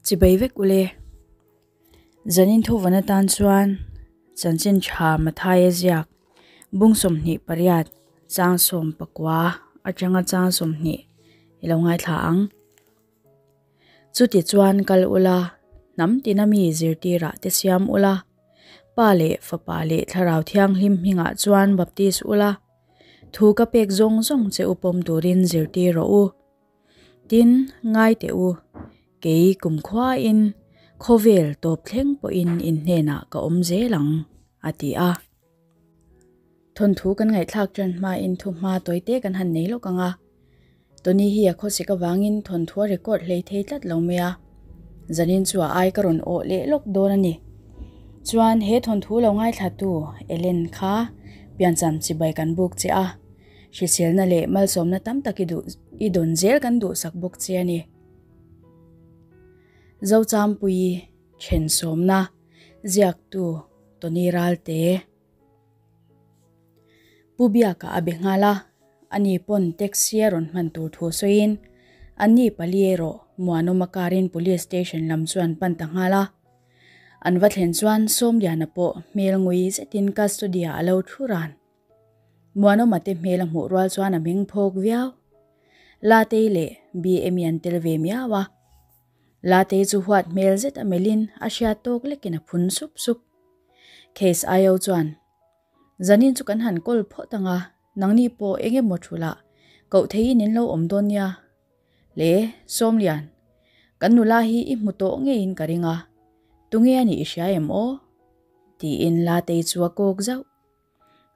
Chibai vek ule. Zanin thuvan atan chuan chanchin tha Mathaia ziak bung 28 chang 19 atanga chang 20 i lo ngaithla ang. Chuti chuan kal ula, hnam tina mi zirtirah te siam ula, Pa leh Fapa leh Thlarau Thianghlim hmingah chuan baptis ula, thu ka pek zawng zawng che u pawm turin zirtir rawh u. Tin, ngai teh u, kei kumkhuain khawvel tawp thleng pawhin in hnenah ka awm zel ang, a ti a. Thawnthu kan ngaihthlak tan hmain thuhma tawite kan han nei lawk ang a. Tony hi a khawsik avangin thawnthu a record hlei thei tlat lo mai a, zanin chu a ai ka rawn awh leh lawk dawn a ni. Chuan he thawnthu lo ngaithlatu Ellen kha piancham chibai kan buk che a, hriselna leh malsawmna tam tak i duh i dawn zel kan duhsak bawk che a ni. Zochampuii thensawmna ziaktu Tony Ralte. Pu Biaka a be nghal a, ani pawn taxi a rawn hman tur thu sawiin anni pali erawh Muanawma car-in police station lam chu an pan ta nghal a. An va thlen chuan Sawmliana pawh hmel ngui zetin custody-ah a lo thu ran. Muanawma te hmel a hmuh rual chuan a meng phawk viau. Latei leh BM-i an tel ve miau a. Latei chu huat hmel zet a melhin a hriat tawk lekin a phun sup sup. Case IO chuan, Zanin chu kan han kawl phawt ang a, nangni pawh eng emaw thulh ah koh theihin in lo awm dawn nia. Le, Sawmlian, kan nula hi i hmu tawh ngeiin ka ring a, tunge a nih i hria em aw? Tiin Latei chu a kawk zauh.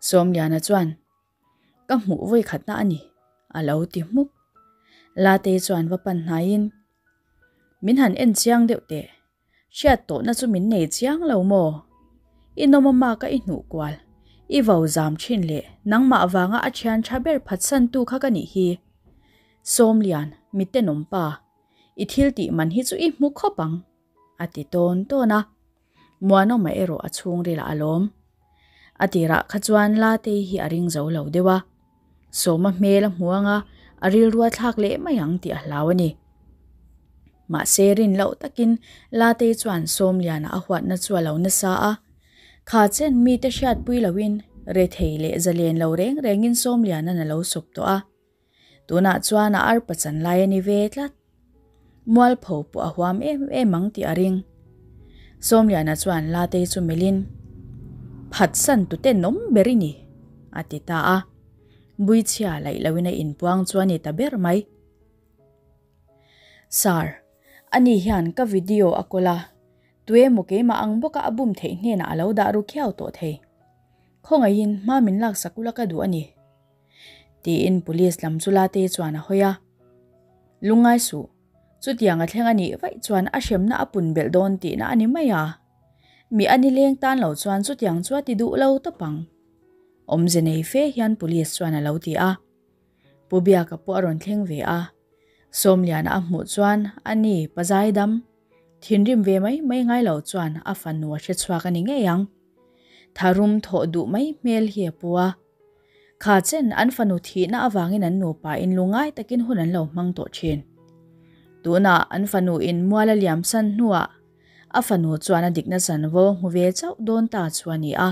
Sawmliana chuan, Ka hmuh vawi khatna a ni, a lo ti hmuk. Latei chuan va pan hnaiin, Min han en chiang deuh teh, hriat tawhna chu min nei chiang lo maw? I nawm a ka i hnuh kual, i vo zam thin leh nangmah vanga a thian tha ber phatsantu kha ka nih hi. Sawmlian, mitenawm pa, i thil tih man hi chu i hmu khawp ang, a ti tawn tawn a. Muanawma erawh a chhungril ah a lawm. A tirah kha chuan Latei hi a ring zo lo deuh a. Sawma hmel a hmu anga a rilru a thlak leh mai ang tih a hlau a ni. Mahse rin loh takin Latei chuan Sawmliana a huatna chu a lo nasa a. Kha chen mite hriatpui loin rethei leh zalen lo reng rengin Sawmliana'n a lo sawp tawh a. Tunah chuan a arpa chan lai a ni ve tlat. Mualpho pawh a huam em em ang tih a ring. Sawmliana chuan Latei chu melhin, Phatsan tute nawm ber i ni, a ti ta a. Buichhia laih loin a inpuang chu a ni ta ber mai. Sir, ani hian ka video a kawl a, tuemaw keimah ang bawka a bum theih hnenah a lo dah ru khiau tawh thei. Khawngaihin hma min laksak ula ka duh a ni. Tiin police lam chu Latei chuan a hawi a. Lungngai suh, chutiang a thleng a nih vaih chuan a hremna a pun belh dawn tihna a ni mai a. Mi a ni leng tan lo chuan chutiang chu a ti duh lo tawp ang. Awmze nei fe hian police chuan a lo ti a. Pu Biaka pawh a rawn thleng ve a. Sawmliana a hmuh chuan a ni pazai dam, thinrim ve mai mai ngai lo chuan a fanu a hre chhuak a ni ngei ang. Tharum thawh duh mai hmel hi a pu a. Kha chen an fanu thihna avangin an nupa in lungngai takin hun an lo hmang tawh thin. Tunah an fanu in mual a liam san hnuah a fanu chuan a dikna chanvo a hmu ve chauh dawn ta chu a ni a.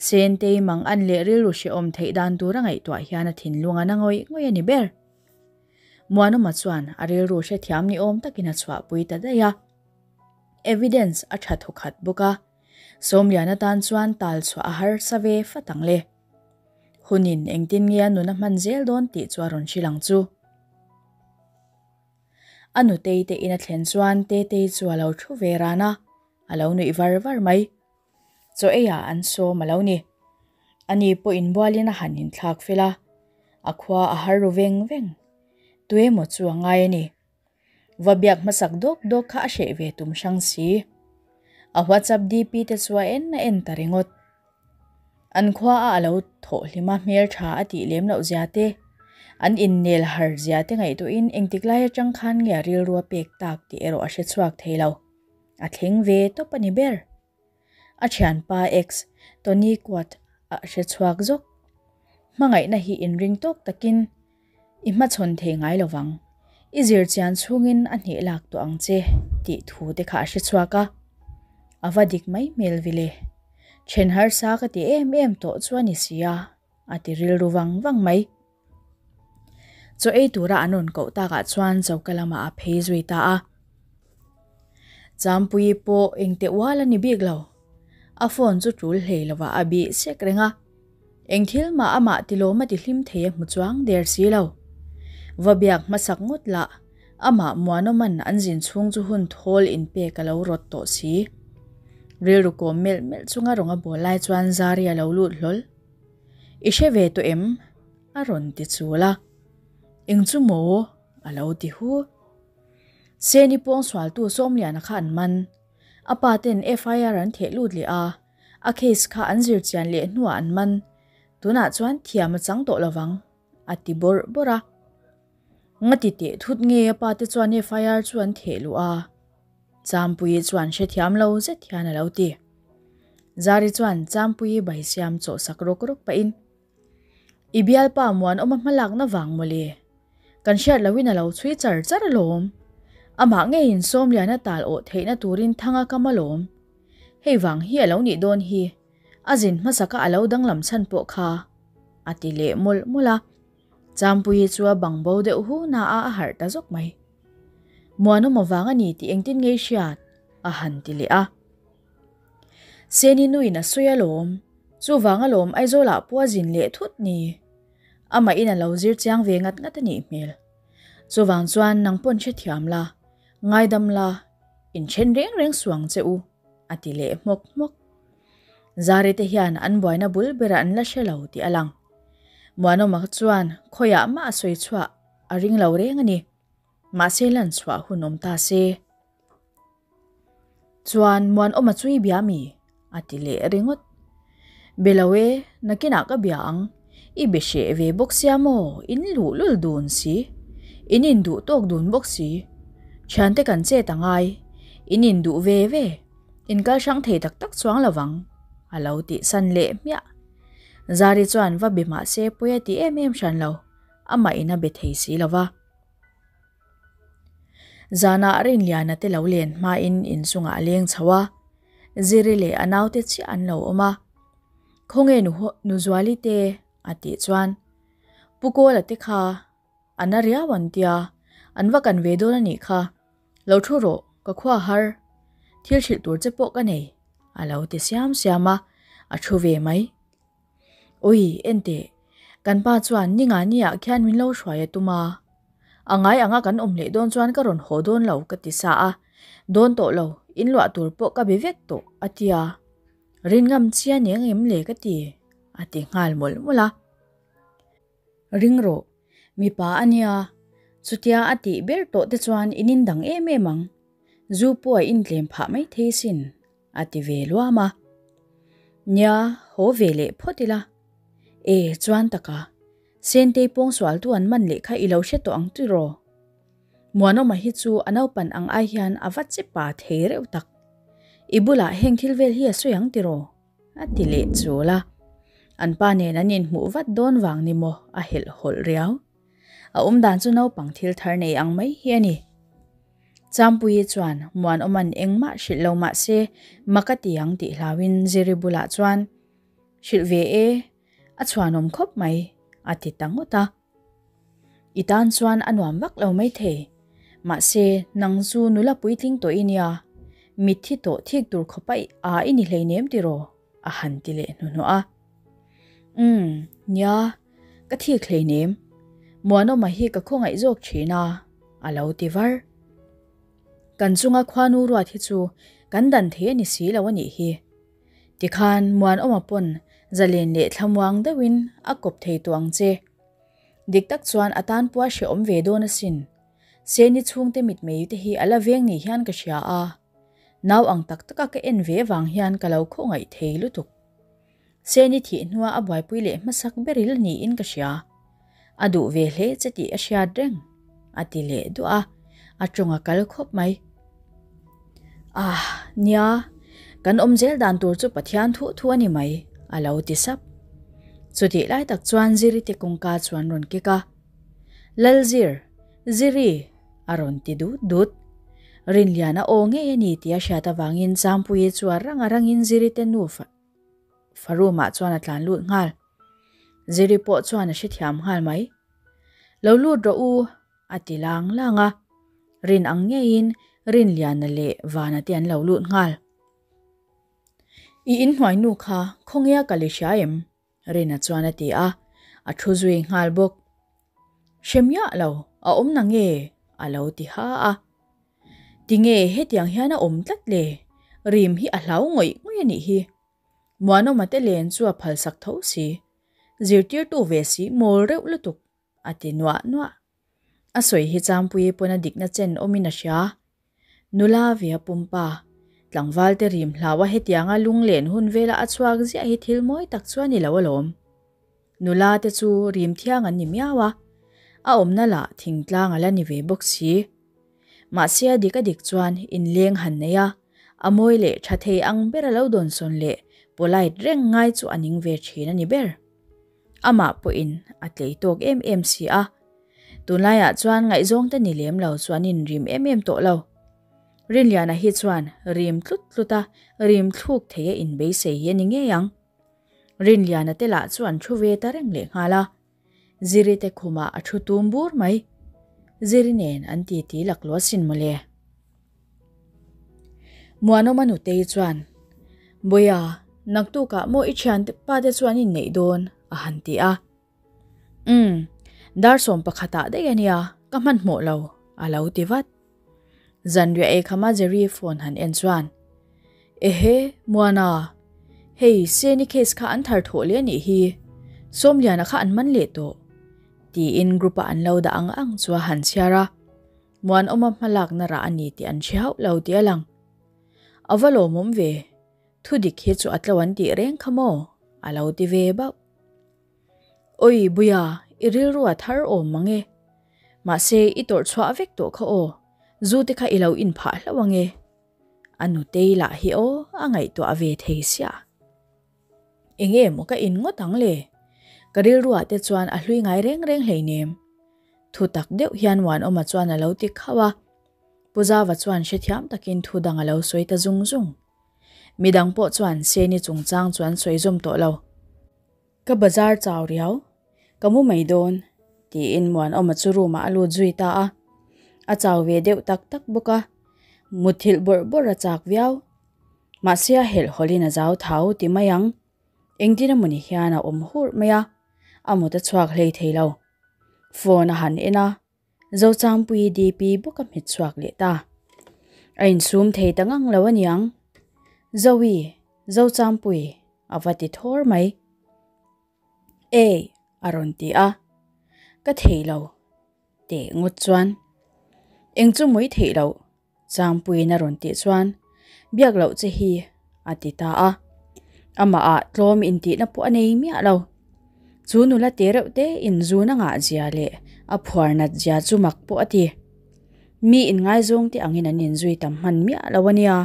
Sentei mang an leh rilru hrehawm theih dan tur a ngaihtuah hian a thinlung a na ngawih ngawih a ni ber. Muanawma chuan a rilru hrethiam ni awm takin a chhuahpui ta daih a. Evidence a tha thawkhat bawk a. Sawmliana tan chuan tal chhuah a harsa ve fat ang le. Hunin engtin nge a nun a hman zel dawn tih chu a rawn hrilh ang chu. A nutei te in a thlen chuan Tetei chu a lo thu ve ran a, a lo nuih var var mai. Chaw eiah an sawm a lo ni. Ani pawh inbualin a han inthlak fel a, a khua a har ru veng veng. Tuemaw chu a ngai a ni. Va biak hmasak dawk dawk kha a hreh ve tum hrang si. A WhatsApp DP te chu a en a en ta ringawt. An khua a a lo thawh hlima hmel tha a tih lem loh zia te, an innel har zia te ngaihtuahin engtik lai atang khan nge a rilru a pek tak tih erawh a hre chhuak thei lo. A thleng ve tawp a ni ber. A thianpa ex Tony Quat a hre chhuak zawk. Hmangaihna hi inring tawk takin i hmachhawn thei ngai lo vang. I zir chian chhungin a hneh lak tawh ang che tih thu te kha a hre chhuak a. A va dik mai hmel vile. Then harsa ka ti em em tawh chu a ni si a, a ti rilru vang vang mai. Chaw ei tura an rawn koh takah chuan choka lamah a phei zui ta a. Champuii pawh engte ual a ni bik lo. A phone chu tul hlei lovah a bih sek reng a. Eng thil mah amah tilawm a ti hlim thei a hmu chuang der si lo. Va biak hmasak ngawt lah amah Muanawman an zin chhung chu hun thawl inpek a lo rawt tawh si. Rilru kawm melh melh chunga rawnga bawl lai chuan Zari a lo lut hlawl. I hre ve tawh em? A rawn ti chul a. Eng chu maw? A lo ti hu. Seni pawng sualtu Sawmliana kha an man. A pa ten FIR an theh lut leh a, a case kha an zir chian leh hnuah an man. Tunah chuan thiam a chang tawh lovang, a ti bawrh bawrh a. Ngati teh thut nge a pa te chuan FIR chu an theh luh a? Champuii chuan hrethiam lo zet hian a lo ti. Zari chuan Champuii bai siam chawh sak rawk rawk pahin, I bialpa Muanawma hmalakna vang mawle. Kan hriat lohin a lo chhui char char alawm. Amah ngeiin Sawmliana tal awh theihna turin thang a kam alawm. Hei vang hi a lo nih dawn hi, a zin hmasaka a lo danglam chhan pawh kha, a ti leh mawlh mawlh a. Champuii chu a bang bo deuh hu na a a harh ta zawk mai. Muanawma vang a ni tih engtin ngei hriat? a han ti leh a. Seni nuin a sawi alawm, chuvang alawm Aizawlah pawh a zin leh thut ni. Amah in a lo zir chiang ve ngat ngat a nih hmel. Chuvang chuan nang pawn hrethiam la, ngaidam la, inthen reng reng suang che u, a ti leh hmawk hmawk. Zari te hian an buaina bul berah an la hre lo tih a lang. Muanawma chuan khawiah mah a sawi chhuah a ring lo reng a ni. Mahse lan chhuah hun awm ta se. Chuan Muanawma chu i bia mi? a ti leh ringawt. Be lo e, nakinah ka bia ang. I be hreh ve bawk sia maw, in luh lul dun si. In induh tawk dun bawk si. Thiante kan chet a ngai. In induh ve ve. In kal hrang thei tak tak chuang lo vang, a lo tih san leh hmiah. Zari chuan va be mah se pawi a ti em em hran lo, amah in a be thei si lo va. Zanah Rinliana te lo len hmain inchungah a leng chho a, Ziri leh a naute chiah an lo awm a. Khawnge Nuzuali te? a tih chuan Pu Kawla te kha A na riau an tia, an va kan ve dawn a nih kha. Lo thu rawh, ka khua har. Thil hrilh tur che pawh ka nei, a lo ti siam siam a, a thu ve mai. Ui, enteh, kan pa chuan ninga niah khian min lo hruai a tum a. A ngai anga kan awm leh dawn chuan ka rawn haw dawn lo ka ti sa a, dawn tawh lo, in luah tur pawh ka be vek tawh, a ti a. Rin ngam chian eng em le ka ti, a ti nghal mawlh mawlh a. Ring rawh, mipa a nia, chutia a tih ber tawh te chuan in indang em em ang, zu pawh a intlem phah mai thei sin, a ti ve luam a. Nia, haw ve leh phawt ila. E, chuan taka, Sentei pawngsualtu an man leh kha i lo hre tawh ang tiraw? Muanawma hi chu a naupan ang ai hian a va che pa thei reuh tak. I bulah heng thil vel hi a sawi ang tiraw? A ti leh chul a. An pa nen an inhmuh vat dawn vang ni maw a helh hawlh riau. A awm dan chu naupang thil thar nei ang mai hi a ni. Champuii chuan Muanawma'n engmah hrilh lo mah se mak a ti ang tih hlauin Ziri bulah chuan, Hrilh ve e, a chhuanawm khawp mai, a ti ta ngawt a. I tan chuan a nuam vak lo maithei. Mahse, nang chu nula puitling tawh i nia, mitthi tawh thik tur khawpa i a i ni hleinem tiraw? a han ti leh hnuhnawh a. Umm, nia, ka thik hleinem. Muanawma hi ka khawngaih zawk thin a, a lo ti var. Kan chunga khuanu ruat hi chu kan dan thei a ni si lo a nih hi. Tikhan Muanawma pawn zalen leh thlamuang deuhin a kawp thei tawh ang che. Dik tak chuan a tan pawh a hrehawm ve dawn asin. Seni chhungte mitmei te hi a la veng ni hian ka hria a. Nau ang tak taka ka en ve vang hian ka lo khawngaih thei lutuk. Seni thih hnua a buaipui leh hmasak ber il niin ka hria. A duh ve hle che tih a hriat reng, a ti leh duah a, a tawng a kal khawp mai. Ah, nia, kan awm zel dan tur chu Pathian thuh thu a ni mai, a lo ti sap. Chutih lai tak chuan Ziri te kawngka chuan rawn kek a. Lalzir, Ziri! A rawn ti dut dut. Rinliana aw ngei a ni tih a hriat avangin Champuii chu a rang a rangin Ziri te nufa room ah chuan a tlan lut nghal. Ziri pawh chuan a hrethiam nghal mai. Lo lut rawh u, a ti lang lang a. Rin ang ngeiin Rinliana leh Vana te an lo lut nghal. I inhnuai nu kha khawnge a kal i hria em? Rina chuan a ti a, a thu zui nghal bawk. Hre miah lo, a awm na nge? a lo ti ha a. Tinge hetiang hian a awm tlat le? Rim hi a hlau ngawih ngawih a nih hi. Muanawma te len chu a phalsak tho si. Zirtirtu ve si mawl reuh lutuk. A ti nuah nuah. A sawi hi Champuii pawn a dikna chen awmin a hria. Nula ve a pumpa. Tlangval te rim hlau a hetianga lunglen hun vela a chhuak ziah hi thil mawi tak chu a ni lo alawm. Nula te chu rim thiang an ni miau a, a awmna lah thingtlang a la ni ve bawk si. Mahse a dik a dik chuan inleng han nei a, a mawi leh tha thei ang ber a lo dawnsawn leh polite reng ngai chu a ning ve thin a ni ber. Amah pawhin a tlei tawk em em si a, tunlaiah chuan ngaihzawng te ni lem lo chu an inrim em em tawh lo. Rinliana hi chuan rim tlut tlut a, rim thluk thei a inbeisei hi a ni ngei ang. Rinliana te lah chu an thu ve ta reng lehnghal a, Ziri te khumah a thu tum bur mai. Ziri nen an titi laklawh asin mawle. Muanawma nutei chuan, Bawiha, naktukah maw i thiante pa te chuan inneih dawn? a han ti a. Umm, dar 11 ah daih a nia, ka hmanhmawh lo, a lo ti vat. Zanriah ei khama Jerry phone han en chuan, Ehe, Muana, hei Seni case kha an thar thawh leh a nih hi, Sawmliana kha an man leh tawh, tiin group-a an lo dah ang ang chu a han chhiar a. Muanawma hmalakna rah a ni tih an hre hauh lo tih a lang. A va lawmawm ve, thu dik hi chu a tlo an tih reng kha maw? a lo ti ve bauh. Awi Buia, i rilru a thar awm mang e. Mahse, i tawrh chhuah vek tawh kha aw, zu te kha i lo inphah hlauh ang e. A nutei lah hi aw a ngaihtuah ve thei siah. Enge maw ka in ngawt ang le? Ka rilruah te chuan a hlui ngai reng reng hleinem. Thu tak deuh hian Muanawma chuan a lo ti khauh a. Pu Zava chuan hrethiam takin thu dang a lo sawi ta zung zung. Midang pawh chuan Seni chungchang chu an sawi zawm tawh lo. Ka bazar chau riau, ka mu mai dawn, tiin Muanawma chu room ah a lut zui ta a. A chau ve deuh tak tak bawk a, mutthilh bawrh bawrh a chak viau. Mahse a helh hawlhin a zau thau ti mai ang. Engtin emawni hian a awm hurh mai a, a mut a chhuak hlei thei lo. Phone a han en a, Zochangpuii DP bawk a hmet chhuak leh ta. A insum thei ta ngang lo aniang. Zoe, Zochangpui, a va ti thawr mai. Ei, a rawn ti a. Ka thei lo, teh ngawt chuan. Eng chu mawi theih loh, Changpuiin a rawn tih chuan, Biak loh che hi, a ti ta a. Amahah tlawm intihna pawh a nei miah lo. Chu nula te reuh te inzun a ngah zia leh a phuar nat zia chu mak pawh a ti. Mi inngaizawng te angin an inzui tam hman miah lo a nia.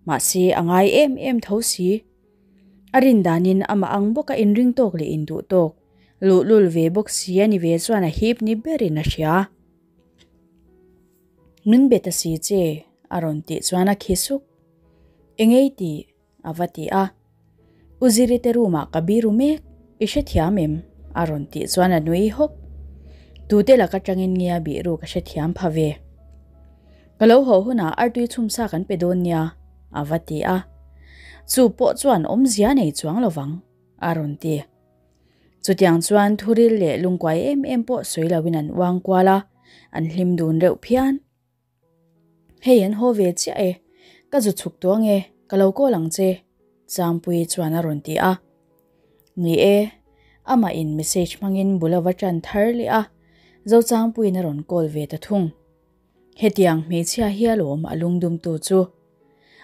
Mahse, a ngai em em tho si. A rin danin amah ang bawka inring tawk leh induh tawk, luhlul ve bawk si a ni ve chuan a hip ni berin a hria. Min be ta si che, a rawn tih chuan a khi suk. Engei tih? a va ti a. U Ziri te room ah ka biru mek, i hrethiam em? a rawn tih chuan a nui hawk. Tute lak atangin nge a biru ka hrethiam pha ve. Ka lo haw hunah artui chhumsa kan pe dawn nia, a va ti a. Chu pawh chuan awmzia nei chuang lovang, a rawn ti. Chutiang chuan thuril leh lungkuai em em pawh sawi loin an uang kual a, an hlim dun reuh phian. Hei an haw ve chiah e, ka zu chhuk tawh ange, ka lo call ang che, Changpuii chuan a rawn ti a. Ni e, amah in message hmangin bul a va tan thar leh a, Zochangpuiin a rawn call ve ta thung. Hetiang hmeichhia hi alawm a lungdumtu chu.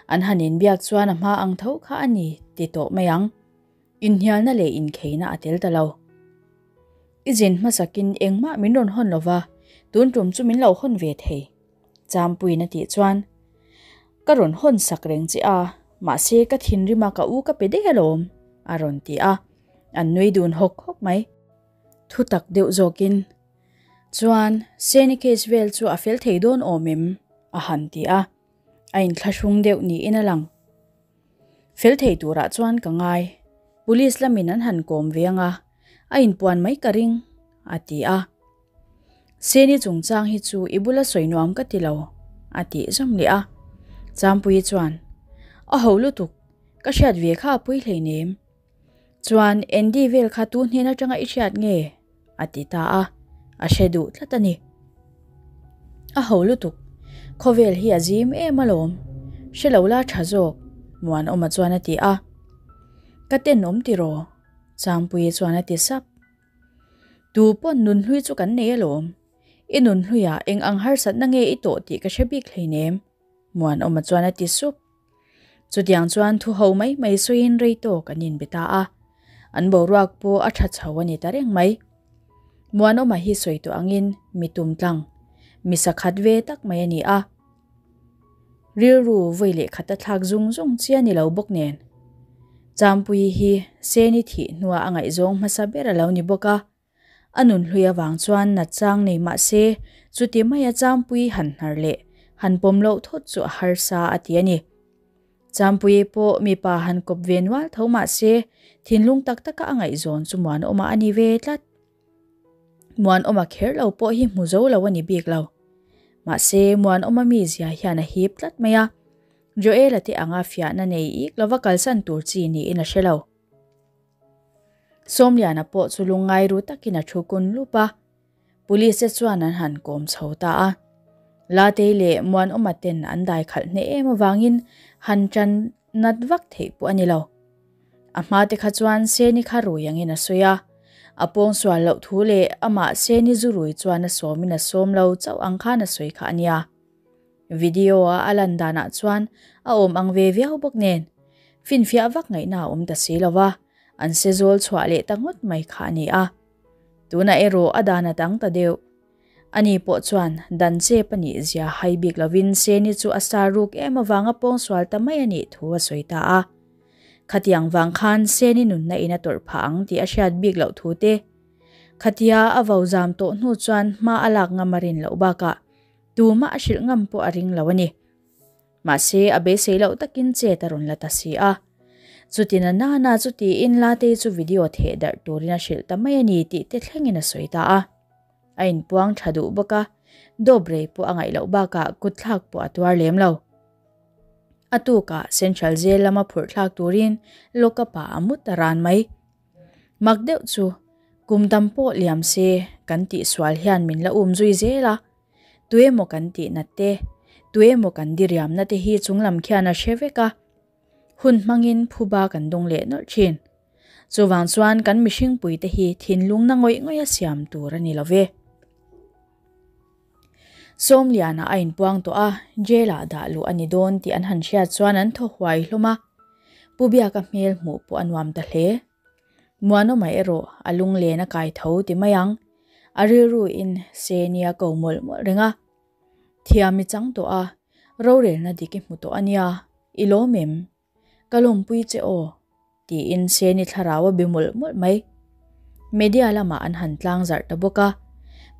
An han inbiak chuan a hma ang tho kha a ni ti tawh mai ang. Inhnialna leh inkheina a tel ta lo. I zin hmasakin engmah min rawn hawn lova, tun tum chu min lo hawn ve thei. Champuiin a tih chuan, Ka rawn hawn sak reng che a, mahse ka thinrima ka u ka pe daih alawm, a rawn ti a, an nui dun hawk hawk mai. Thu tak deuh zawkin. Chuan, Seni case vel chu a fel thei dawn awm em? a han ti a, a inthlahrung deuh niin a lang. Fel thei turah chuan ka ngai, Police lamin an han kawm ve anga, a inpuan mai ka ring, a ti a. Seni chungchang hi chu i bula sawi nuam ka ti lo, a tih zawm leh a. Champuii chuan, A ho lutuk, ka hriat ve kha a pui hleinem. Chuan Andy vel kha tu hnen atanga i hriat nge? a ti ta a, a hre duh tlat a ni. A ho lutuk, khawvel hi a zim em alawm, hre lo la tha zawk, Muanawma chuan a ti a. Ka tenawm tiraw? Changpuii chuan a ti sap. Tu pawn nunhlui chu kan nei alawm, i nunhluiah eng ang harsatna nge i tawh tih ka hre bik hleinem, Muanawma chuan a ti sup. Chutiang chuan thu ho mai mai sawiin rei tawk an inbe ta a, an boruak pawh a tha chho a ni ta reng mai. Muanawma hi sawi tawh angin mi tumtlang, mi sakhat ve tak mai a ni a. Rilru vawi leh khat a thlak zung zung chi a ni lo bawk nen. Champuii hi Seni thih hnua a ngaihzawng hmasa ber a lo ni bawk a. A nunhlui avang chuan nat chang nei mah se, chuti maia Champuii han hnar leh han pawm loh thawt chu a harsa a ti a ni. Champuii pawh mipa han kawp ve nual tho mah se, thinlung tak taka a ngaihzawn chu Muanawma a ni ve tlat. Muanawma kher lo pawh hi hmu zo lo a ni bik lo. Mahse, Muanawma mizia hian a hip tlat mai a, Joela te anga fiahna nei ik lova kalsan tur chi niin a hre lo. Sawmliana pawh chu lungngai ru takin a thu kun lup a, Police te chuan an han kawm chho ta a. Latei leh Muanawma ten an dai khalh hneh em avangin han tan nat vak theih pawh a ni lo. A hma te kha chuan Seni kha rui angin a sawi a, a pawngsual loh thu leh amah Seni zu rui chuan a sawmin a sawm lo chauh ang khan a sawi kha a nia. Video a a lan danah chuan a awm ang ve viau bawk nen, finfiah vak ngaihna a awm ta si lo va, an se zawl chhuah leh ta ngawt mai kha a ni a. Tunah erawh a dan a dang ta deuh. Ani pawh chuan dan chep a nih zia hai bik lovin Seni chu a star ruk em avanga pawngsual ta mai a nih thu a sawi ta a. Khatiang vang khan Seni nunna in a tawrh phah ang tih a hriat bik loh thu te, khatia a vo zam tawh hnu chuan hma a lak ngam a rin loh bakah Tumah a hrilh ngam pawh a ring lo a ni. Mahse, a beisei loh takin chet a rawn la ta si a. Chutin a nana chu tiin Latei chu video theh darh turin a hrilh ta mai a ni tih te thlengin a sawi ta a. A inpuang tha duh bawk a, dawp rei pawh a ngaih loh bakah kutthlak pawh a tuar lem lo. A tukah Central Jail lama phurh thlak turin lock-up ah a mu ta ran mai. Mak deuh chu, kum tam pawh liam se kan tihsual hian min la um zui zel a. Tuemaw kan tihnat te, tuemaw kan diriamna te hi chunglam khian a hre vek a. Hun hmangin phuba kan dawng leh nawlh thin. Chuvang chuan kan mihringpui te hi thinlungna ngawih ngawih a siam tur a ni lo ve. Sawmliana a inpuang tawh a, jail ah dah luh a ni dawn tih an han hriat chuan an thaw huai hlawm a. Pu Biaka hmel hmuh pawh a nuam ta hle. Muanawma erawh a lunglen a kai tho ti mai ang. A rilru in Seni a ko mawlh mawlh reng a. Thiam i chang tawh a, rorelna dik i hmu tawh a nia, i lawm em? Ka lawmpui che aw, tiin Seni thlarau a be mawlh mawlh mai. Media lamah an han tlang zarh ta bawk a.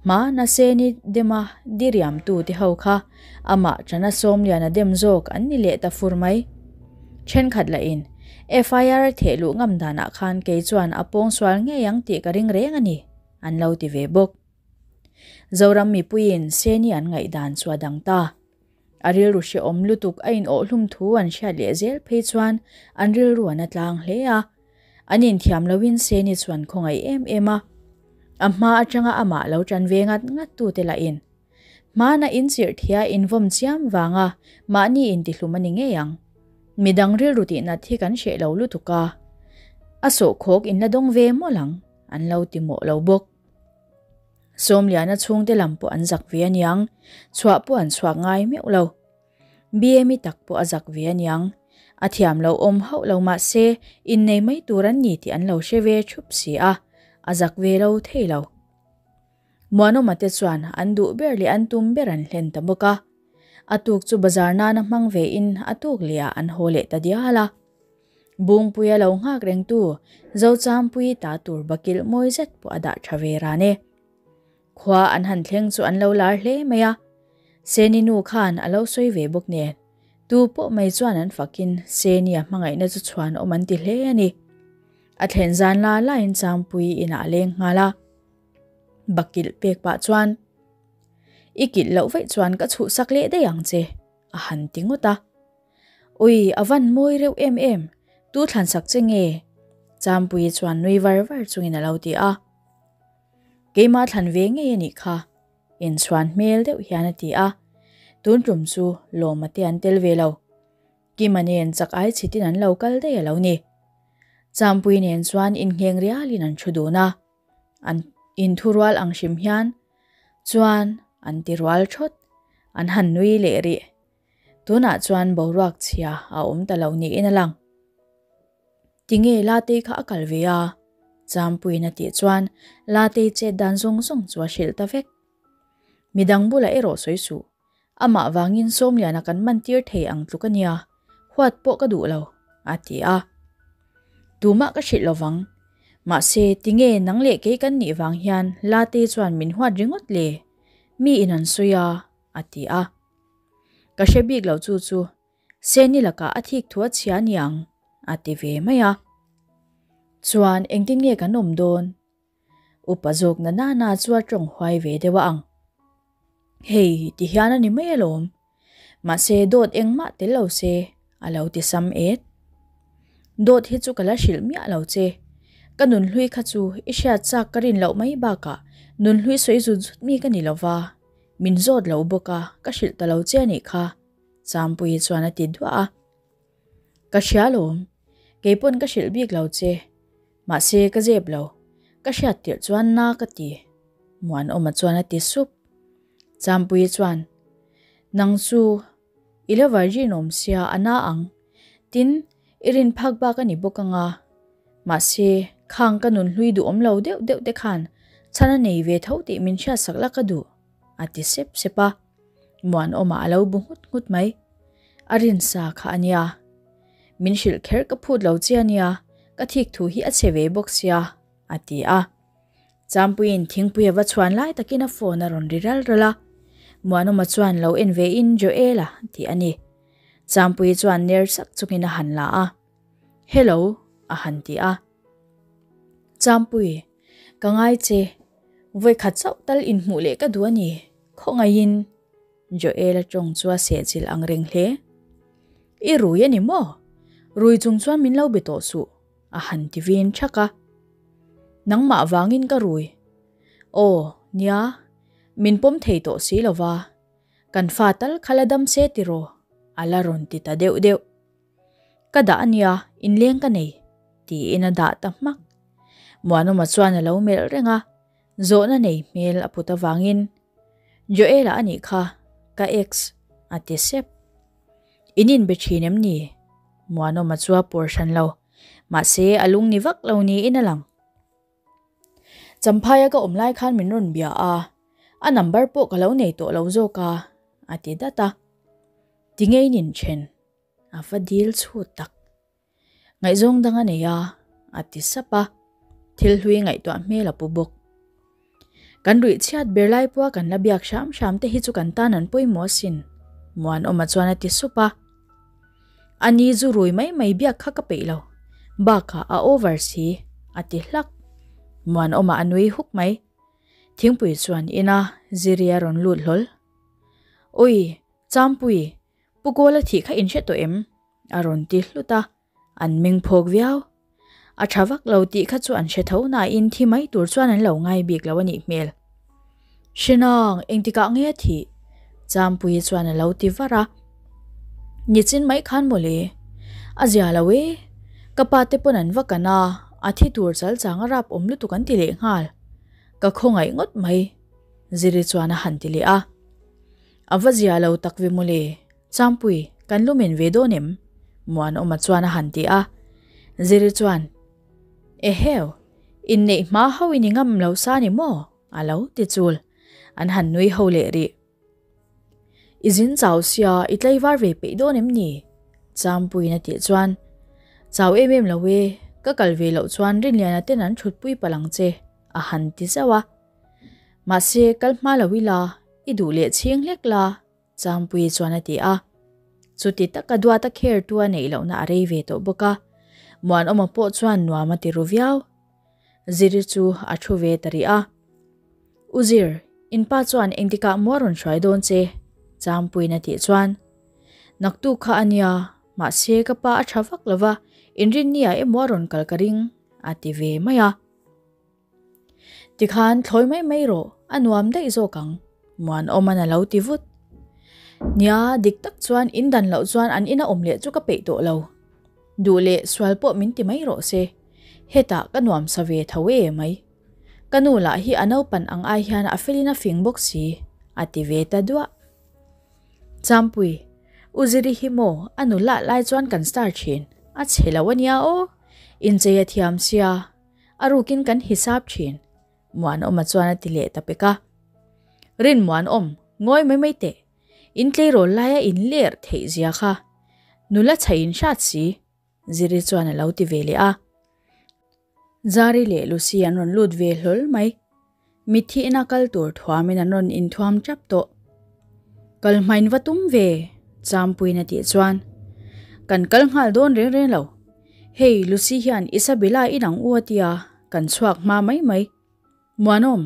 Hmana Seni dema diriamtu te ho kha amah Chana Sawmliana dem zawk an ni leh ta fur mai. Thenkhat lahin FIR a theh luh ngam danah khan kei chuan a pawngsual ngei ang tih ka ring reng a ni, an lo ti ve bawk. Zoram mipuiin Seni an ngaihdan chu a dang ta. A rilru hrehawm lutuk a inawhhlum thu an hriat leh zel phei chuan an rilru an a tlang hle a. An inthiam loin Seni chuan khawngaih em em a. A hma atanga amah lo tan ve ngat ngat tute lahin hmana inchirh thia invawm chiam vanga mahni intihlum a ni ngei ang. Midang rilru tihnat hi kan hreh lo lutuk a, a sawhkhawk inla dawng ve mawlh ang an lo ti mawh lo bawk. Sawmliana chhungte lam pawh an zak ve aniang, chhuah pawh an chhuak ngai meuh lo. BMI tak pawh a zak ve aniang, a thiam lo awm hauh lo mah se innei mai tur an ni tih an lo hre ve thup si a, a zak ve lo thei lo. Muanawma te chuan an duh ber leh an tum ber an hlen ta bawk a. A tuk chu bazar nana hmang ve in a tuk leh ah an haw leh ta dial a. Bungpuia lo nghak rengtu Zochampuii ta tur bakilh mawi zet pawh a dah tha ve ran e. Khua an han thleng chu an lo lar hle mai a, Seni nu khan a lo sawi ve bawk nen, tu pawh mai chuan an fakin Seni a hmangaihna chu chhuan awm an ti hle a ni. A thlen zan la lain Changpui inah a leng nghal a, bakilh pek pah chuan, I kilh loh vaih chuan ka chhuhsak leh daih ang che, a han ti ngawt a. Ui, a van mawi reuh em em, tu thlansak che nge? Champuii chuan nui var var chungin a lo ti a. Keimah thlan ve ngei a nih kha, inchhuan hmel deuh hian a ti a. Tun tum chu Lawma te an tel ve lo. Kima nen chak ai chhitin an lo kal daih a lo ni. Champuii nen chuan inngheng rialin an thu dun a. An inthurual ang hrim hian chuan an ti rual thawt, an han nui leh rih. Tunah chuan boruak chhia a awm ta lo niin a lang. Tinge Latei kha a kal ve a? Champuiin a tih chuan Latei chet dan zawng zawng chu a hrilh ta vek. Midang bulah erawh sawi suh. Amah vangin Sawmliana kan man tir thei ang tluk a nia, huat pawh ka duh lo, a ti a. Tumah ka hrilh lovang. Mahse, tinge nang leh kei kan nih vang hian Latei chuan min huat ringawt le? Mi in an sawi a, a ti a. Ka hre bik lo chu chu Seni lakah a thik thu a chhia niang, a ti ve mai a. Chuan engtin nge kan awm dawn? Upa zawk na nana chu a tawng huai ve deuh a ang. Hei, ti hian a ni mai alawm. Mahse dawt engmah tel lo se, a lo ti sam et. Dawt hi chu ka la hrilh miah lo che. Ka nunhlui kha chu i hriat chak ka rin loh mai bakah nunhlui sawi zut zut mi ka ni lova, min zawt lo bawk a, ka hrilh ta lo che a nih kha, Champuii chuan a ti duah a. Ka hria lawm, kei pawn ka hrilh bik lo che. Mahse ka zep lo, ka hriat tirh chuan na ka ti. Muanawma chuan a ti sup. Champuii chuan, Nang chu i la virgin awm sia a na ang, tin i rin phak bak a ni bawk anga. Mahse khang ka nun hlui duhawm lo deuh deuh te khan chhan a nei ve tho tih min hriatsak la ka duh, a ti sep sep a. Muanawma a lo bu nghut nghut mai. A rinsa kha a nia. Min hrilh kher ka phut lo che a nia, ka thik thu hi a chhe ve bawk sia, a ti a. Champuiin thingpui a va chhuan lai takin a phone a rawn ri ral ral a. Muanawma chuan lo en ve in Joel-a tih a ni. Champuii chuan ner sak chungin a han la a. Hello, a han ti a. Champui, ka ngai che. Vawikhat chauh tal inhmuh leh ka duh a ni. Khawngaihin. Joel-a tawng chu a sehchilh ang reng hle. I rui a ni maw? Rui chung chuan min lo be tawh suh, a han ti vin thak a. Nangmah vangin ka rui. Aw, nia, min pawm thei tawh si lo va, kan fa tal kha la dam se tiraw? a la rawn ti ta deuh deuh. Ka dah a nia, inleng ka nei, tiin a dah ta hmak. Muanawma chuan a lo melh reng a, zawhna nei hmel a put avangin, Joel-a a nih kha, ka ex, a ti sep. In inbe thin em ni? Muanawma chu a pawr hran lo, mahse a lung ni vak lo niin a lang. Champhaia ka awm lai khan min rawn bia a, a number pawh ka lo nei tawh lo zawk a, a ti dat a. Tinge in inthen? A va dil chhut tak. Ngaihzawng dang a nei a, a ti sap a, thil hlui ngaihtuah hmel a pu bawk. Kan ruih chhiat ber lai pawha kan la biak hram hram te hi chu kan tan an pawimawh asin, Muanawma chuan a ti sup a. A ni zu rui mai mai biak kha ka peih lo, bakah a over si, a ti hlak. Muanawma a nui huk mai. Thingpui chuan ina Ziri a rawn lut hlawl. Ui, Champui, Pu Kawla thih kha in hre tawh em? A rawn ti hlut a, an meng phawk viau. A tha vak lo tih kha chu an hre tho nain thi mai tur chuan an lo ngai bik lo a nih hmel. Hrenang, engtikah nge a thih? Champuii chuan a lo ti var a. Nichin mai khan mawle. A zia lo e. Ka pa te pawn an va kan a, a thi tur chal chang a rap awm lutuk an ti leh nghal. Ka khawngaih ngawt mai, Ziri chuan a han ti leh a. A va zia lo tak ve mawle. Champui, kan lumen ve dawn em? Muanawma chuan a han ti a. Ziri chuan, Eheu, inneih hma ho in i ngam lo sa ni maw? a lo ti chul. An han nui ho leh rih. I zin chau sia, i tlaivar ve peih dawn em ni? Champuiin a tih chuan, Chau em em lo e, ka kal ve loh chuan Rinliana ten an thutpui palh ang che, a han ti zauh a. Mahse, kal hma lo ila, i duh leh chhing hlek la, Champuii chuan a ti a. Chuti taka duata kher tu a neih lohna a rei ve tawh bawk a, Muanawma pawh chuan nuam a ti ru viau. Ziri chu a thu ve ta rih a. U Zir, in pa chuan engtikah maw a rawn hruai dawn che? Champuiin a tih chuan, Naktuk kha a nia, mahse ka pa a tha vak lo va, inrinni-ah emaw a rawn kal ka ring, a ti ve mai a. Tikhan thlawi mai mai rawh, a nuam daih zawk ang, Muanawman a lo ti vut. Nia, dik tak chuan in dan loh chuan an ina awm leh chu ka peih tawh lo. Duh leh sual pawh min ti mai rawh se, hetah ka nuam sa ve tho e mai. Ka nu lah hi a naupan ang ai hian a felin a fing bawk si, a ti ve ta duah. Champui, U Ziri hi maw a nu lah lai chuan kan star thin, a chhe lo a nia aw, inchei a thiam sia, A rukin kan hisap thin, Muanawma chuan a ti leh ta pek a. Rin Muanawm, ngawi mai mai teh, in tleirawl laia in ler theih zia kha. Nula chhaih in hrat si, Ziri chuan a lo ti ve leh a. Zari leh Lucy an rawn lut ve hlawl mai. Mitthi ina kal tur thuamin an rawn inthuam tap tawh. Kal hmain va tum ve, Champuiin a tih chuan, Kan kal nghal dawn reng reng lo. Hei, Lucy hian Isabella i nang u a tia, kan chhuak hma mai mai. Muanawm,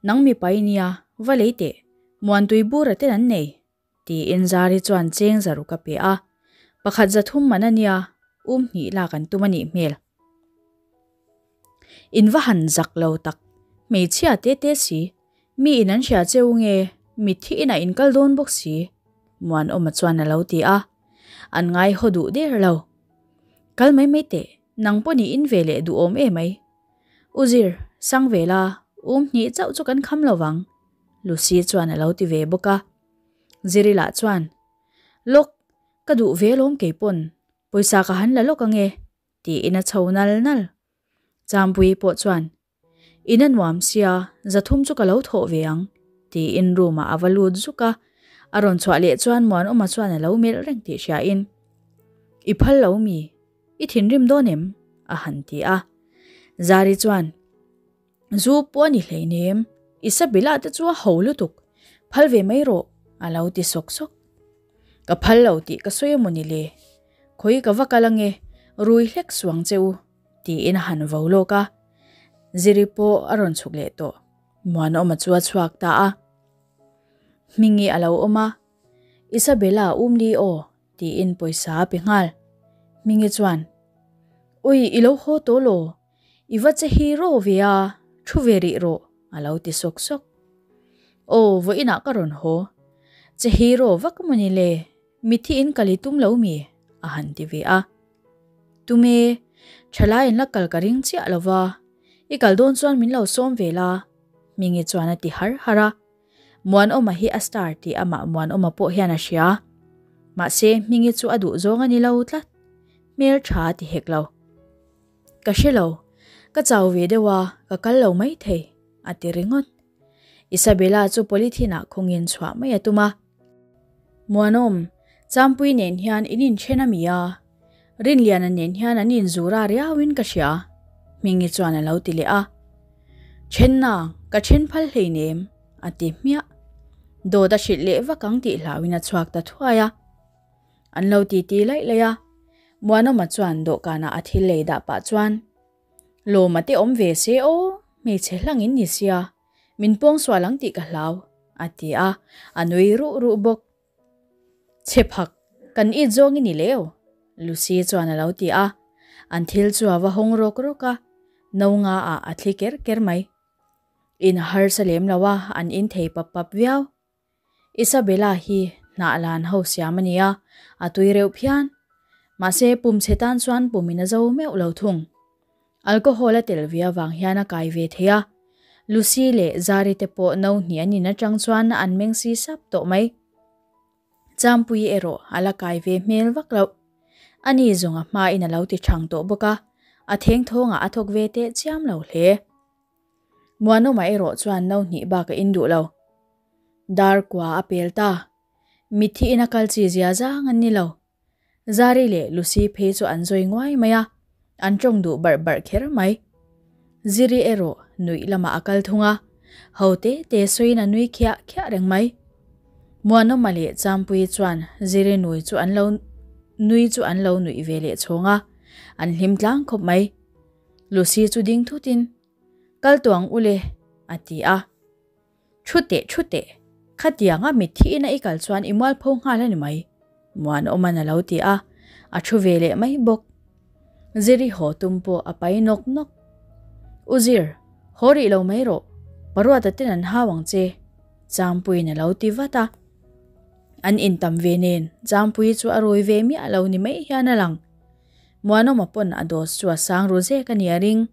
nang mipa i nia, va lei teh, Muantui bura ten an nei, tiin Zari chuan cheng zaruk a pe a. Pakhat zathum man a nia, um hnih lak an tum a nih hmel. In va han zak lo tak, hmeichhia te te si, mi in an hria cheu nge, mitthi inah in kal dawn bawk si, Muanawma chuan a lo ti a. An ngai haw duh der lo. Kal mai mai teh, nang pawh ni in ve leh duhawm e mai. U Zir, sang ve la, um hnih chauh chu kan kham lo vang, Lucy chuan a lo ti ve bawk a. Ziri lah chuan, Lawk, ka duh ve alawm keipawn, pawisa ka han la lawk ange, tiin a chho nal nal. Champuii pawh chuan, In a nuam sia, zathum chu ka lo thawh ve ang, tiin room ah a va lut zuk a. A rawn chhuah leh chuan Muanawma chuan a lo melh reng tih hriain, I phal lo mi? I thinrim dawn em? a han ti a. Zari chuan, Zu pawh a ni hleinem, Isabella te chu a ho lutuk, phal ve mai rawh, a lo ti sawk sawk. Ka phal lo tih ka sawi emaw ni le? Khawi ka va kal ange, rui hlek suang che u, tiin a han vo lawk a. Ziri pawh a rawn chhuk leh tawh, Muanawma chu a chhuak ta a. Hmingi a lo awm a, Isabella umli aw, tiin pawisa a pe nghal. Hmingi chuan, Ui, i lo haw tawh law? I va che hi rawh ve a, thu ve rih rawh, a lo ti sawk sawk. Aw, vawiinah ka rawn haw. Che hi rawh vak maw ni le? Mithi in kal i tum lo mi? a han ti ve a. Tume, thalai in la kal ka ring chiah lo va, i kal dawn chuan min lo sawm ve la, Hmingi chuan a ti har har a. Muanawma hi a star tih amah Muanawma pawh hian a hria. Mahse, Hmingi chu a duh zawng a ni lo tlat. Hmel tha a ti hek lo. Ka hre lo, ka chau ve deuh a, ka kal lo mai thei, a ti ringawt. Isabella chu polythene ah khawngin chhuah mai a tum a. Muanawm, Champui nen hian in inthen a mi a? Rinliana nen hian an inzur a riauin ka hria, Hmingi chuan a lo ti leh a. Thenna, ka then phal hleinem, a ti hmiah. Dawt a hrilh leh vak ang tih hlauin a chhuak ta thuai a. An lo titi laih laih a, Muanawma chuan dawhkanah a thil lei dah pah chuan, Lawma te awm ve se aw, hmeichhe hlangin ni sia, min pawngsual ang tih ka hlau, a ti a, a nui ruh ruh bawk. Chhe phak, kan it zawng i ni leu, Lucy chuan a lo ti a, an thil chu a va hawng rawk rawk a, no nga ah a thli ker ker mai. In a harsa lem lo a, an in thei pap pap viau. Isabella hi hnah lan ho siam a ni a, a tui reuh phian. Mahse, pum chhe tan chuan pumin a zo meuh lo thung. Alcohol a tel ve avang hian a kai ve thei a. Lucy leh Zari te pawh no hnih an in atang chuan an meng si sap tawh mai. Champui erawh a la kai ve hmel vak loh. Ani zawng a hmain a lo ti thang tawh bawk a, a thengthawngah a thawk ve teh chiam lo hle. Muanawma erawh chuan no hnih bak a in duh lo. Dar kua a pel ta. Mitthi ina kal chi zia zang an ni lo. Zari leh Lucy phei chu an zawi nguai mai a, an tawng duh barh barh kher mai. Ziri erawh nuih lamah a kal thung a. Ho te te sawiin a nui khiah khiah reng mai. Muanawma leh Champuii chuan Ziri nui chu an lo nui chu an lo nuih ve leh chhawng a, an hlim tlang khawp mai. Lucy chu ding thutin, Kal tuang u le, a ti a. Thu teh thu teh, khatianga mitthi ina i kal chuan i mualpho nghal a ni mai, Muanawma'n a lo ti a, a thu ve leh mai bawk. Ziri haw tum pawh a pai nawk nawk. U Zir, haw rih lo mai rawh, Paruata ten an hau ang che, Changpuiin a lo ti vat a. An intam ve nen Changpuii chu a rawi ve miah lo ni mai hian a lang. Muanawma pawn a dawt chu a sang ru zek a ni a ring.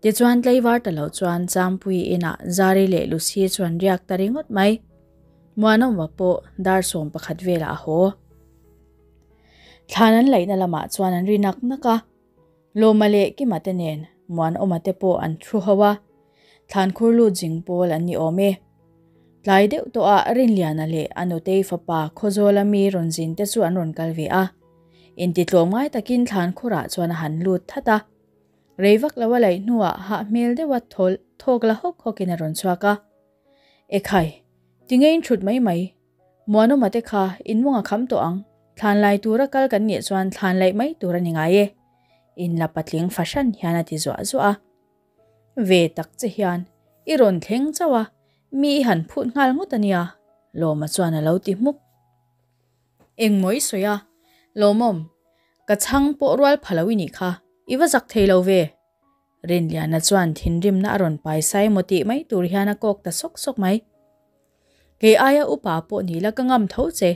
Tichuan tlaivar ta lo chuan Changpuii inah Zari leh Lucy chu an riak ta ringawt mai. Muanawma pawh dar 11 velah a haw. Thlan an laihna lamah chuan an ri nak nak a. Lawma leh Kima te nen Muanawma te pawh an thu ho a. Thlan khur lut zing pawl an ni awm e. Tlai deuh tawhah Rinliana leh a nutei fapa Khawzawla mi rawn zin te chu an rawn kal ve a. Intitlawm ngai takin thlan khurah chuan a han lut that a. Rei vak lo a laih hnuah hah hmel deuha thawl thawk la hawk hawkin a rawn chhuak a. Ekhai, tinge in thut mai mai? Muanawma te kha in mawng a kham tawh ang, thlan lai tura kal kan nih chuan thlan laih mai tur a ni ngai e. In la patling fahran hian a ti zuah zuah a. Ve tak che hian i rawn thleng chauh a, mi i han phut nghal ngawt a nia, Lawma chuan a lo ti hmuk. Engmaw i sawi a, Lawmawm, ka chhang pawh rual pha lo i nih kha, i va zak thei lo ve. Rinliana chuan thinrimna a rawn pai sai maw tih mai tur hian a kawk ta sawk sawk mai. Kei aia upa pawh ni la ka ngam tho che.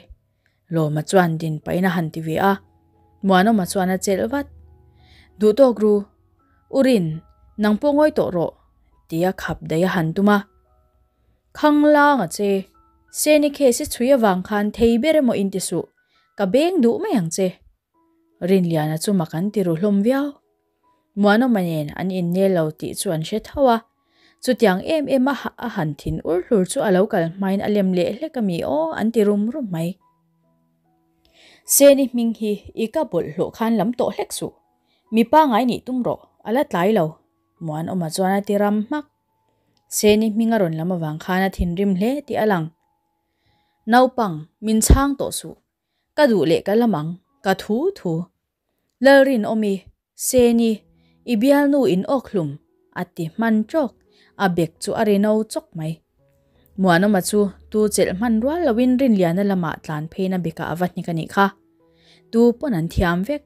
Lawma chuan din pahin a han ti ve a, Muanawma chuan a chelh vat. Duh tawk ru, U Rin, nang pawh ngawi tawh rawh, tia khap daih a han tum a. Khang lang a che, Seni case i chhui avang khan thei ber emaw in ti suh, ka beng duh mai ang che. Rinliana chu mak an ti ru hlawm viau. Muanawma nen an innel lo tih chu an hre tho a, chutiang em em a a han thin ur hlur chu a lo kal hmain a lem leh hlek a mi aw an ti rum rum mai. Seni hming hi i ka bawlhhlawh khan lam tawh hlek suh, mi pangai nih tum rawh, a la tlai lo, Muanawma chuan a ti ram hmak. Seni hming a rawn lam avang khan a thinrim hle tih a lang. Naupang, min chhang tawh suh, ka duh leh ka lam ang, ka thu thu. Lalrinawmi, Seni, i bialnu in awk hlum, a ti hman tawk, a bek chu a ri no chawk mai. Muanawma chu tu chelh hman rual loin Rinliana lamah tlan pheiin a bekah a va hnik a nih kha. Tu pawn an thiam vek.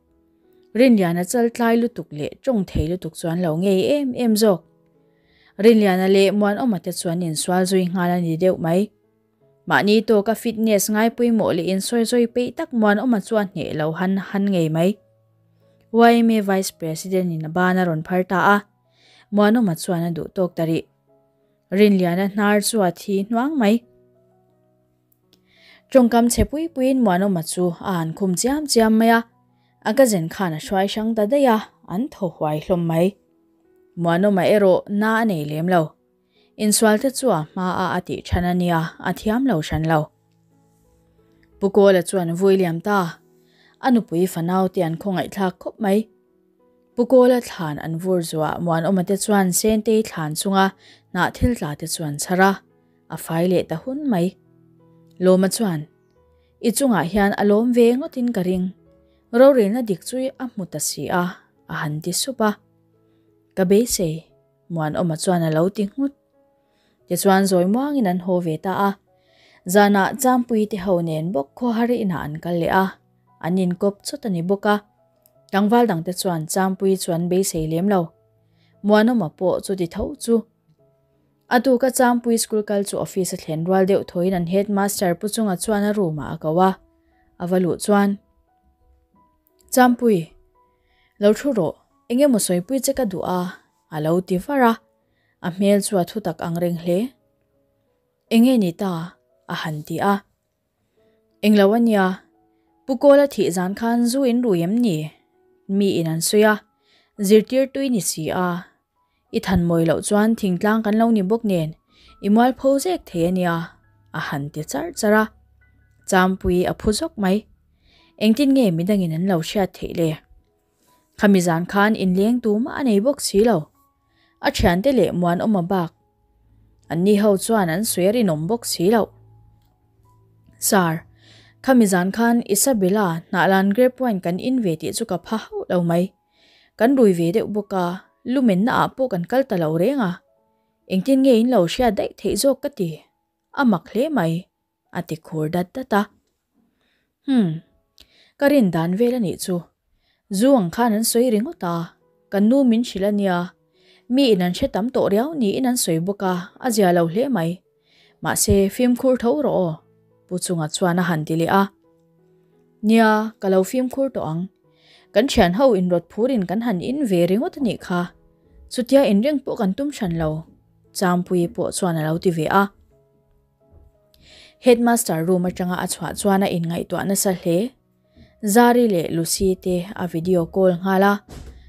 Rinliana chal tlai lutuk leh tawng thei lutuk chu an lo ngei em em zawk. Rinliana leh Muanawma te chu an insual zui nghal a ni deuh mai. Mahni tawka fitness ngai pawimawh leh insawizawi peih tak Muanawma chu a hneh lo han han ngei mai. Yma Vice President in a ban a rawn phar ta a, Muanawma chuan a duh tawk ta rih. Rinliana hnar chu a thi hnuang mai. Tawngkam chhe pui puiin Muanawma chu a han khum chiam chiam mai a, a cousin khan a hruai hrang ta daih a, an thaw huai hlawm mai. Muanawma erawh na a nei lem lo. Insualte chu a hmaah a tih than a nia, a thiam lo hran lo. Pu Kawla chuan vui liam ta, a nupui fanau te an khawngaihthlak khawp mai. Pu Kawla thlan an vur zuah Muanawma te chuan Sentei thlan chunga hnah thil tla te chu an chhar a, a fai leh ta hun mai. Lawma chuan, I chungah hian a lawm ve ngawtin ka ring, rorelna dik chu a hmu ta si a, a han ti sup a. Ka beisei. Muanawma chuan a lo ti nghut. Tichuan zawi muangin an haw ve ta a. Zanah Champuii te ho nen bawk khawhar inah an kal leh a, an inkawp chawt a ni bawk a. Tlangval dangte chuan Champuii chu an beisei lem lo. Muanawma pawh chuti tho chu. A tuka Champuii school kal chu office a thlen rual deuh thawiin an headmaster Pu Chunga chuan a room ah a ko a. A va luh chuan, Champui, lo thu rawh, eng emaw sawipui che ka duh a, a lo ti var a, a hmel chu a thutak ang reng hle. Eng nge ni ta? a han ti a. Eng lo a nia, Pu Kawla thih zan khan zu in rui em ni? Mi in an sawi a, zirtir tui ni si a, I than mawi loh chuan thingtlang kan lo ni bawk nen i mualpho zek thei a nia, a han ti charh charh a. Champui a phu zawk mai. Engtin nge midangin an lo hriat theih le? Khami zan khan inleng tumah a nei bawk si lo. A thiante leh Muanawma bak. Anni ho chuan an sawi a rinawm bawk si loh. Sir, khami zan khan Isabella hnahlan grape wine kan in ve tih chu ka pha hauh lo mai. Kan rui ve deuh bawk a, lumenna ah pawh kan kal ta lo reng a. Engtin nge in lo hriat daih theih zawk ka ti? A mak hle mai, a ti khur dat dat a. Hmm, ka rin dan vel a nih chu. Zu ang khan an sawi ringawt a, kan nu min hrilh a nia. Mi in an hre tam tawh riau niin an sawi bawk a, a zia lo hle mai. Mahse, fimkhur tho rawh aw, Pu Chunga chuan a han ti leh a. Nia, ka lo fimkhur tawh ang. Kan thian ho inrawt phurin kan han in ve ringawt a nih kha. Chutia inring pawh kan tum hran lo, Champuii pawh chuan a lo ti ve a. Headmaster room atanga a chhuah chuan a inngaihtuah nasa hle. Zari leh Lucy te a video call nghal a,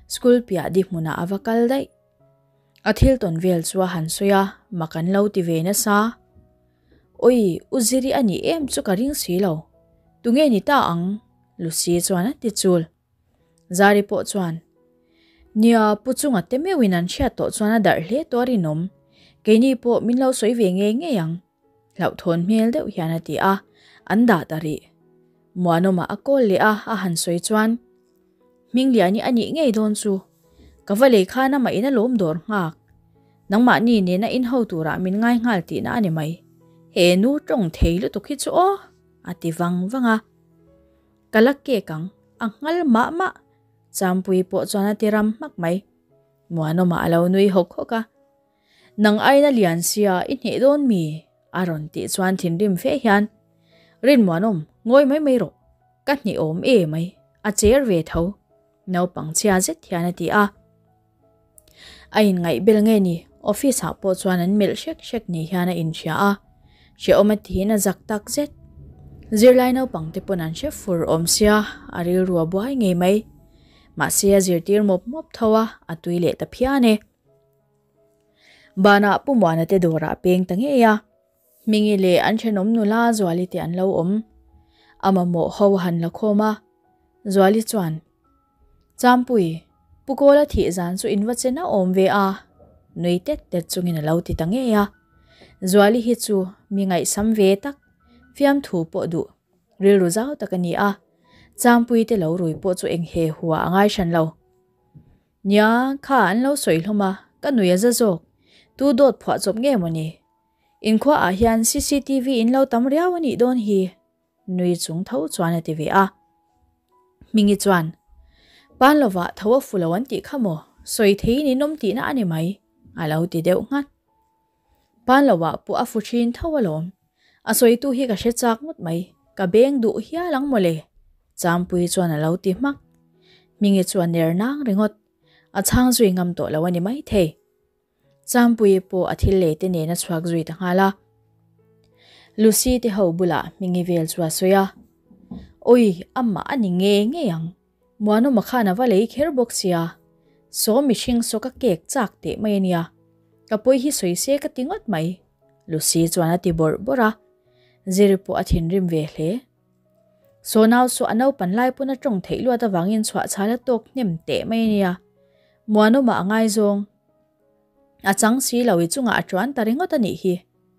school piah di hmunah a va kal daih. A thil tawn vel chu a han sawi a, mak an lo ti ve nasa. Oi, u Ziri a nih em chu ka ring si lo. Tunge ni ta ang? Lucy chuan a ti chul. Zari pawh chuan, Nia, Pu Chunga te meuhin an hriat tawh chuan a darh hle tawh a rinawm. Keini pawh min lo sawi ve ngei ngei ang. Hlauhthawn hmel deuh hian a ti a, an dah ta rih. Muanawma a kawl leh a, a han sawi chuan, Hmingliani a nih ngei dawn chu. Ka va lei khan amah in a lawm dawr nghak. Nangmahni nena inho turah min ngai nghal tihna a ni mai. He nu tawng thei lutuk hi chu aw! a ti vang vang a. Ka la kek ang, a nghal mah mah. Champui pawh chuan a ti ram hmak mai. Muanawma a lo nui hawk hawk a. Nang aina lian sia i hneh dawn mi? a rawn tih chuan thinrim fe hian, Rin Muanawm, ngawi mai mai rawh. Ka hneh awm e mai, a cher ve tho. Naupang chhia zet hian a ti a. A inngaih bel nge ni, office ah pawh chuan an melh hrek hrek ni hian a inhria a, hrehawm a tiin a zak tak zet. Zirlai naupang te pawn an hre fur awm sia, a rilru a buai ngei mai. Mahse a zirtir mawp mawp tho a, a tui leh ta phian e. Banah Pu Muana te dawrah a peng ta ngei a, Hmingi leh an thenawm nula Zuali te an lo awm. A mamawh ho a han la khawm a, Zuali chuan, Champui, Pu Kawla thih zan chu in va che na awm ve a, nui tet tet chungin a lo ti ta ngei a. Zuali hi chu mi ngaihsam ve tak, fiamthu pawh duh, rilru zau tak a ni a. Champui te lo rui pawh chu eng he hua a ngai hran lo. Nia, kha an lo sawi hlawm a, ka nui a za zawk. Tu dawt phuah chawp nge mawni? Inkhua ah hian cctv in lo tam riau a nih dawn hi. Nui chung tho chuan a ti ve a. Hmingi chuan, Pan lovah tho a fu lo an tih kha maw? Sawi theiin in awm tihna a ni mai, a lo ti deuh nghat. Pan lovah pawh a fu thin tho alawm. A sawitu hi ka hre chak ngawt mai, ka beng duh hial ang mawle, Champuii chuan a lo ti hmak. Hmingi chuan ner nang ringawt, a chhang zui ngam tawh lo a ni maithei. Champuii pawh a thil lei te nen a chhuak zui ta nghal a. Lucy te ho bulah Hmingi vel chu a sawi a. Awi, amah a ni ngei ngei ang. Muanawma khan a va lei kher bawk sia. Saw mihring saw ka kek chak teh mai a nia. Ka pawi hi sawi se ka ti ngawt mai, Lucy chuan a ti bawrh bawrh a. Ziri pawh a thinrim ve hle. Saw nau saw a naupan lai pawn a tawng theih luat avangin chhuah chhal a tawk hnem teh mai a nia. Muanawma a ngaizawng. A chang si lo i chungah a tuan ta ringawt a nih hi,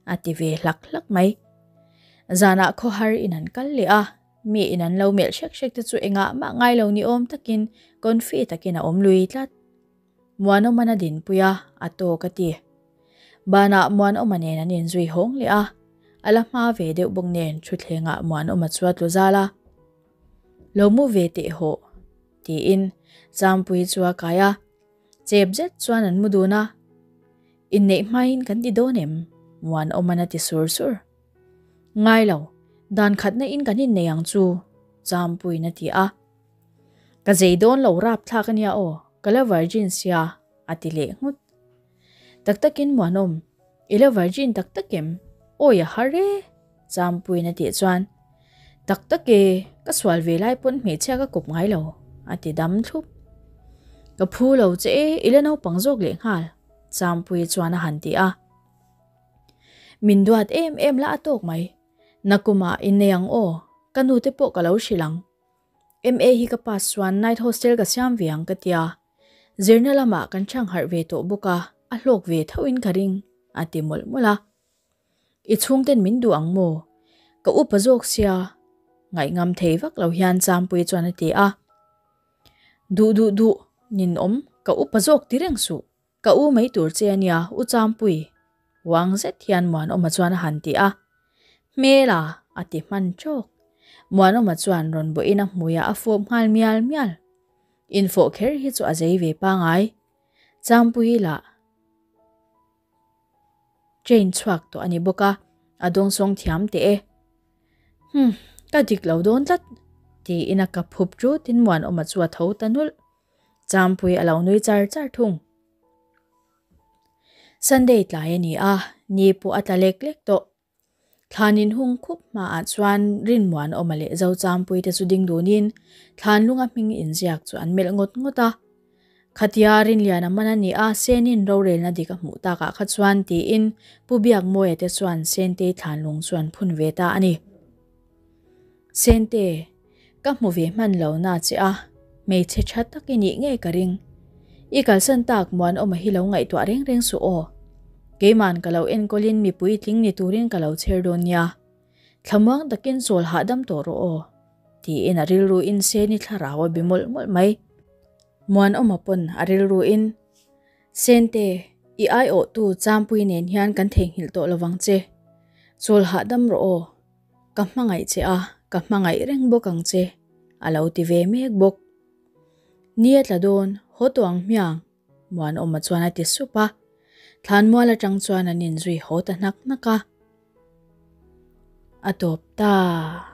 a ti ve hlak hlak mai. Zanah khawhar in an kal leh a, mi in an lo melh hrek hrek te chu engah mah ngai lo ni awm takin confi takin a awm lui tlat. Muanawman a dinpui a, a tawk a ti. Banah Muanawma nen an inzui hawng leh a, a la hma ve deuh bawk nen thutthlengah Muanawma chu a tlu zal a. Lo mu ve teh hawh, tiin Champuii chu a kai a. Chep zet chuan an mu dun a, Inneih hmain kan ti dawn em? Muanawman a ti sur sur. Ngai lo, dan khatna in kan innei ang chu, Champuiin a ti a. Ka zei dawn lo rapthlak a nia aw, ka la virgin sia, a ti leh nghut. Tak takin Muanawm, i la virgin tak tak em? Awi a har e, Champuiin a tih chuan, Tak tak e, ka sual ve lai pawn hmeichhia ka kawp ngai lo, a ti dam thlup. Ka phu lo che e, i la naupang zawk leh nghal, Champuii chuan a han ti a. Min duat em em la a tawk mai, nakumah innei ang aw, ka nute pawh ka lo hrilh ang. MA hi ka pass chuan night hostel ka siam ve ang ka tia. Zirna lamah kan chhang harh ve tawh bawk a, a hlawk ve tho in ka ring. a ti mawlh mawlh a. I chhungten min duh ang maw? Ka upa zawk sia, ngaihngam thei vak lo hian Champuii chuan a ti a. Duh duh duh, ninawm, ka upa zawk ti reng suh. Ka u mai tur che a nia, U Champui. Uang zet hian Muanawma chuan a han ti a. Hmela, a ti hman tawk. Muanawma chuan rawn bawhin a hmuiah a fawp nghal mial mial. Infawh kher hi chu a zei ve pangai. Champuii lah train chhuak tawh a ni bawk a, a dawngsawng thiam teh e. Hmm, ka dik lo dawn tlat, tiin a kap hup ṭutin Muanawma chu a tho ta nulh. Champui a lo nui char char thung. Sunday tlai a ni a, ni pawh a tla lek lek tawh. Thlan inhung khup hmaah chuan Rinmuanawma leh Zochampuii te chu ding dunin Thlanlunga hming inziak chu an melh ngawt ngawt a. Khatia Rinliana man a ni a, Senin rorelna dik a hmuh takah kha chuan tiin Pu Biakmawia te chuan Sentei Thlanlung chu an phun ve ta a ni. Sente, ka hmu ve hman lo na che a, hmeichhe tha tak i nih ngei ka ring. I kalsan tak Muanawma hi lo ngaihtuah reng reng suh aw. Keiman ka lo enkawlin mipui tling ni turin ka lo chher dawn nia. Thlamuang takin chawl hahdam tawh rawh aw, tiin a rilruin Seni thlarau a bi mawlh mawlh mai. Muanawma pawn a rilruin, Sente, i aiawhtu Champui nen hian kan theihnghilh tawh lovang che. Chawl hahdam rawh aw. Ka hmangaih che a, ka hmangaih reng bawk ang che, a lo ti ve mek bawk. Ni a tla dawn, haw tawh ang hmiang, Muanawma chuan a ti sup a. Thlanmual atang chuan an inzui haw ta hnak hnak a. A tawp ta.